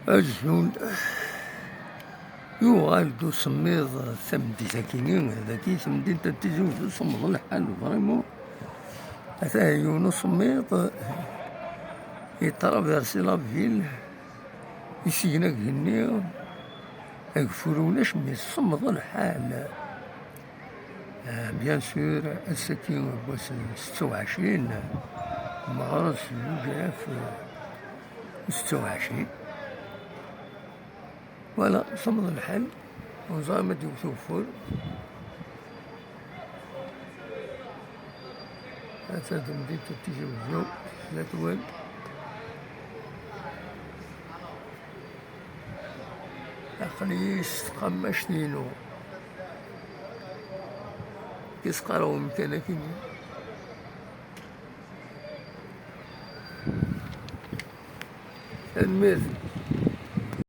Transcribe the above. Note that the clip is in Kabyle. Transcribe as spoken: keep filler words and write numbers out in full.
Azul. Yuɣal-d usemmiḍ tameddit-agi, dagi tamdint n Tizi Wezzu, semmeḍ lḥal vraiment. Ata yiwen usemmiḍ yetraversi la ville, isegna deg igenni, ageffur ulac, mi semmeḍ lḥal. Ah, bien sûr, ass-agi n wass n setta u ɛecrin, meɣres zuǧ alaf u setta u ɛecrin. Voilà, semmeḍ lḥal, ur neẓri ma d-yewwet ugeffur. Ata temdint n Tizi Wezzu, la twal. Aql-iyi s tqammact-inu. Kis qqareɣ umkan akini. Tanemmirt.